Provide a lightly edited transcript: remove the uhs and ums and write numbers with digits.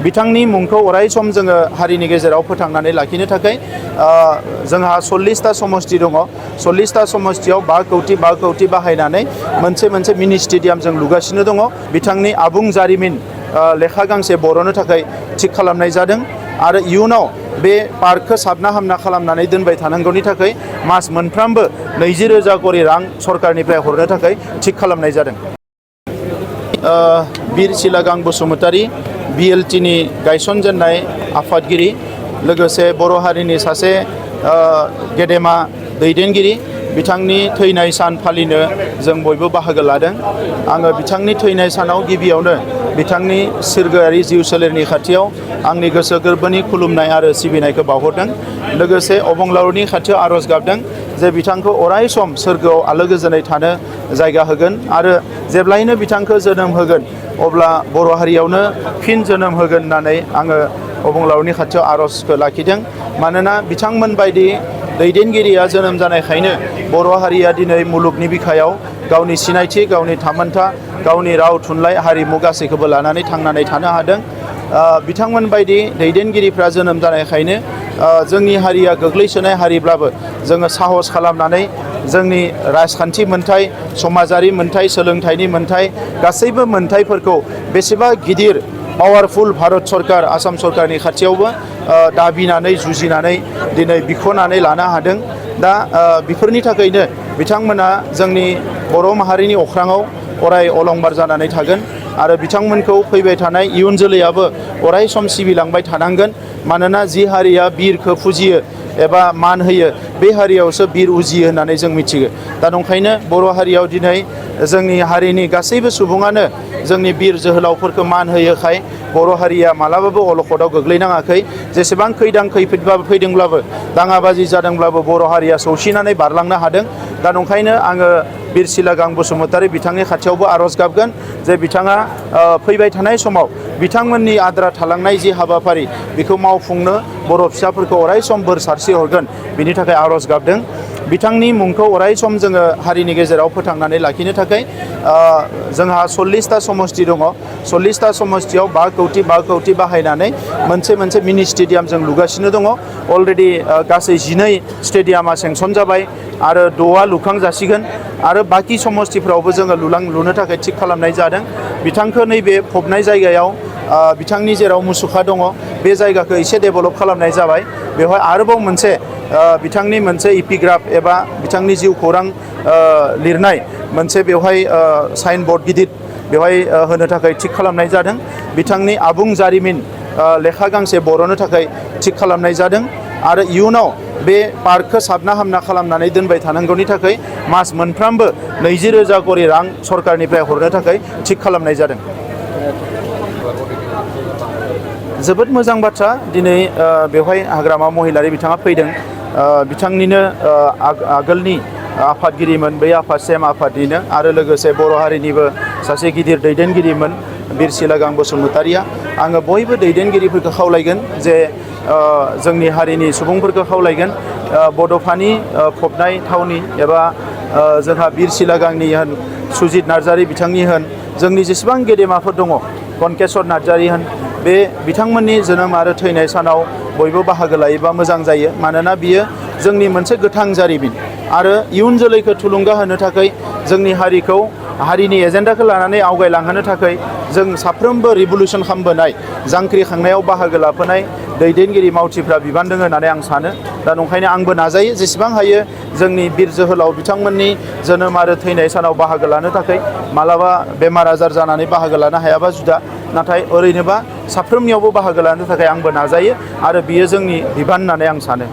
बिथांनि मुंखौ अराय सम जोङो हारिनि गेजेराव फोथांनानै लाखिनो थाखाय जोंहा 40टा समष्टि दङ 40टा समष्टियाव 5 कौटि बाहायनानै मोनसे मिनि स्टेडियाम जों लुगासिनो दङ बिथांनि आबुं जारिमिन लेखा गांसे बर'नो थाखाय थिक खालामनाय जादों आरो इयुनाव बे पार्कखौ साबना हामना खालामनानै दोनबाय थानांगौनि थाखाय मास मोनफ्रोमबो 20,000 कोटी रां सरकारनिफ्राय हरनो थाखाय थिक खालामनाय जादों। बीर सिलागां बसुमतारी BLTनि गायसनजेननाय आफादगिरि लोगोसे बर' हारिनि सासे गेदेमा दैदेनगिरि बिथांनि थैनाय सान फालिनो जों बयबो बाहागो लादों। आङो बिथांनि थैनाय सानाव गिबियावनो बिथांनि सोरगोआरि जिउ सोलेरनि खाथियाव आंनि गोसो गोरबोनि खुलुमनाय आरो सिबिनायखौ बावहरदों। लोगोसे अबंलावरिनि खाथियाव आरज गाबदों जे बिथांखौ अराय सम सोरगोआव आलो गोजोनै थानो जायगा होगोन आरो जेब्लायनो बिथांखौ जोनोम होगोन अब्ला बर' हारियावनो फिन जोनोम होगोन होननानै आङो अबंलावरिनि खाथियाव आरजखौ लाखिदों। मानोना बिथांमोन बायदि दैदेनगिरिया जोनोम जानायखायनो बर' हारिया दिनै मुलुगनि बिखायाव गावनि सिनायथि गावनि थामोनथा गावनि राव थुनलाइ हारिमु गासैखौबो लानानै थांनानै थानो हादों। बिथांमोन बायदि दैदेनगिरिफ्रा जोनोम जानायखायनो जोंनि हारिया गोग्लैसोनाय हारिब्लाबो जोङो साहस खालामनानै जोंनि राजखान्थि मोनथाय समाजारि मोनथाय सोलोंथाइनि मोनथाय गासैबो मोनथायफोरखौ बेसेबा गिदिर पावारफुल भारत सरकार आसाम सरकारनि खाथियावबो दाबिनानै जुजिनानै दिनै बिख'नानै लानो हादों। दा बेफोरनि थाखायनो बिथांमोना जोंनि बर' माहारिनि अख्राङाव अराय अलंबार जानानै थागोन आरो बिथांमोनखौ फैबाय थानाय इयुन जोलैयाबो अराय सम सिबिलांबाय थानांगोन। मानोना जि हारिया बिरखौ फुजियो एबा मान होयो बे हारियावसो बिर उजियो होननानै जों मिथियो। दा नंखायनो बर' हारियाव दिनै जोंनि हारिनि गासैबो सुबुङानो जोंनि बिर जोहोलावफोरखौ मान होयोखाय बर' हारिया मालाबाबो अलखदाव गोग्लैनाङाखै। जेसेबां खैदां खैफोदबाबो फैदोंब्लाबो दाङाबाजि जादोंब्लाबो बर' हारिया सौसिनानै बारलांनो हादों। दा नंखायनो आङो बीर सिलागां बसुमतारी बिथांनि खाथियावबो आरज गाबगोन जे बिथाङा फैबाय थानाय समाव बिथांमोननि आद्रा थालांनाय जि हाबाफारि बेखौ मावफुंनो बर' फिसाफोरखौ अराय सम बोर सारस्रि हरगोन बिनि थाखाय आरज गाबदों। बिथांनि मुंखौ अराय सम जोङो हारिनि गेजेराव फोथांनानै लाखिनो थाखाय जोंहा 40टा समष्टि दङ 40टा समष्टियाव 5 कौटि बाहायनानै मोनसे मिनि स्टेडियाम जों लुगासिनो दङ। अलरेडि गासै 12 स्टेडियामा सेंसन जाबाय आरो 6आ लुखां जासिगोन आरो बाखि समष्टिफ्रावबो जोङो लुनो थाखाय थिक खालामनाय जादों। बिथांखौ नैबे फबनाय जायगायाव बिथांनि जेराव मुसुखा दङ बे जायगाखौ एसे डेभेलप खालामनाय जाबाय। बेवहाय आरोबाव बिथांनि मोनसे इपिग्राफ एबा बिथांनि जिउ खौरां लिरनाय मोनसे बेवहाय साइन बर्ड गिदिर बेवहाय होनो थाखाय थिक खालामनाय जादों। बिथांनि आबुं जारिमिन लेखा गांसे बर'नो थाखाय थिक खालामनाय जादों आरो इयुनाव बे पार्कखौ साबना हामना खालामनानै दोनबाय थानांगौनि थाखाय मास मोनफ्रोमबो 20,000 कोटी रां सरकारनिफ्राय हरनो थाखाय थिक खालामनाय जादों। जोबोद मोजां बाथ्रा दिनै बेवहाय हाग्रामा महिलारि बिथाङा फैदों। बिथांनिनो आगोलनि आफादगिरिमोन बै आफाद सेम आफादनिनो आरो लोगोसे बर' हारिनिबो सासे गिदिर दैदेनगिरिमोन बीर सिलागां बसुमतारीया। आङो बयबो दैदेनगिरिफोरखौ खावलायगोन जे जोंनि हारिनि सुबुंफोरखौ खावलायगोन बड'फानि फबनाय थावनि एबा जोंहा बीर सिलागांनि होन सुजित नार्जारी बिथांनि होन जोंनि जेसेबां गेदेमाफोर दङ कनकेश्वर नार्जारी होन बे बिथांमोननि जोनोम आरो थैनाय सानाव बयबो बाहागो लायोबा मोजां जायो। मानोना बियो जोंनि मोनसे गोथां जारिमिन आरो इयुन जोलैखौ थुलुंगा होनो थाखाय जोंनि हारिनि एजेन्डाखौ लानानै आवगायलांहोनो थाखाय जों साफ्रोमबो रिभलुसन खालामबोनाय जांख्रिखांनायाव बाहागो लाफानाय दैदेनगिरि मावथिफ्रा बिबान दङ होननानै आं सानो। दा नंखायनो आंबो नाजायो जेसेबां हायो जोंनि बीर जोहोलाव बिथांमोननि जोनोम आरो थैनाय सानाव बाहागो लानो थाखाय। मालाबा बेमार आजार जानानै बाहागो लानो हायाबा जुदा, नाथाय ओरैनोबा साफ्रोमनियावबो बाहागो लानो थाखाय आंबो नाजायो आरो बियो जोंनि बिबान होननानै आं सानो।